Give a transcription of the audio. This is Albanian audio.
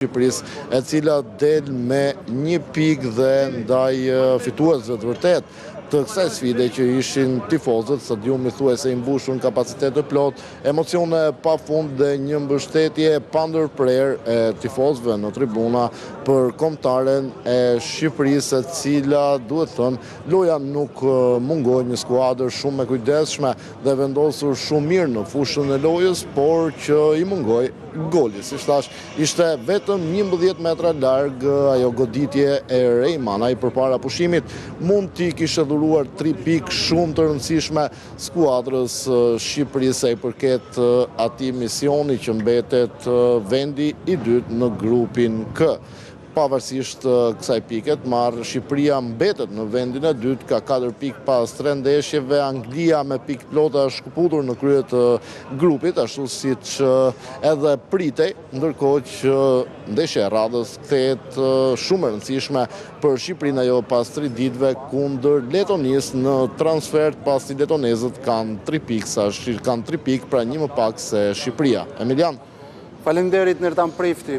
Shqipërisë, e cila del me një pikë dhe ndaj fituesve të vërtetë të kësaj sfide që ishin tifozët, stadiumi thuajse i mbushur në kapacitet të plotë, emocione pa fund dhe një mbështetje e pandërprerë e tifozëve në tribuna për kombëtaren e Shqipërisë, e cila duhet thënë loja nuk mungoi një skuadër shumë e kujdesshme dhe vendosur shumë mirë në fushën e lojës, por që i mungoi goli. Siç thashë, ishte vetëm 11 metra larg ajo goditje e Rey Manaj përpara pushimit, mund t'i kishte dhuruar 3 pikë shumë të rëndësishme skuadrës Shqipërisë sa i përket atij misioni që mbetet vendi i dytë në grupin K. Pavarësisht kësaj pike të marrë, Shqipëria mbetet në vendin e dytë, ka 4 pikë pas 3 ndeshjeve, Anglia me pikë plota është shkëputur në krye të grupit, ashtu siç edhe pritej, ndërkohë që ndeshja e radhës kthehet shumë e rëndësishme për Shqipërinë ajo pas 3 ditëve kundër Letonisë në transfertë, pasi letonezët kanë 3 pikë, sa kanë 3 pikë, pra një më pak se Shqipëria. Emilian. Faleminderit Neritan Prifti.